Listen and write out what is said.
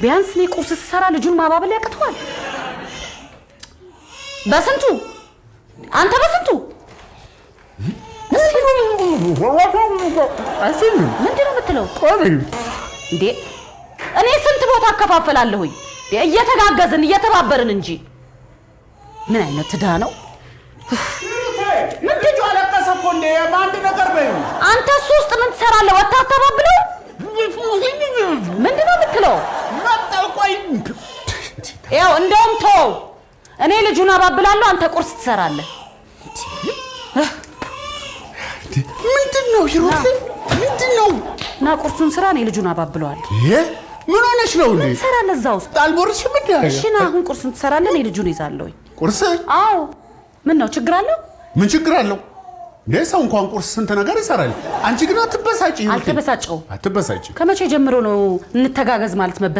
ቢያንስ እኔ ቁርስ ስሰራ ልጁን ማባበል ያቅተዋል። በስንቱ አንተ በስንቱ ምንድን ነው የምትለው እንዴ? እኔ ስንት ቦታ አከፋፈላለሁኝ። እየተጋገዝን እየተባበርን እንጂ ምን አይነት ዕዳ ነው? ምንድን ነው አለቀሰ እኮ እንዴ! በአንድ ነገር በይው። አንተ እሱ ውስጥ ምን ትሰራለህ? ወጥተህ አታባብለው። ምንድን ነው የምትለው? መጣሁ። ቆይ። ያው እንደውም ተወው። እኔ ልጁን አባብላለሁ፣ አንተ ቁርስ ትሰራለህ። ምንድን ነው ሂሩት? ምንድን ነው? እና ቁርሱን ስራ፣ እኔ ልጁን አባብለዋለሁ። ምን ሆነሽ ነው እንዴ? ምን ትሰራለህ እዛ ውስጥ? አልቦርሽም እንዴ? እሺ ና አሁን ቁርሱን ትሰራለህ፣ እኔ ልጁን ይዛለሁኝ። ቁርስ? አዎ። ምን ነው ችግር አለው? ምን ችግር አለው? እንዴ ሰው እንኳን ቁርስ ስንት ነገር ይሰራል። አንቺ ግን አትበሳጭ። አልተበሳጨሁም። አትበሳጭ። ከመቼ ጀምሮ ነው እንተጋገዝ ማለት መበሳጨት?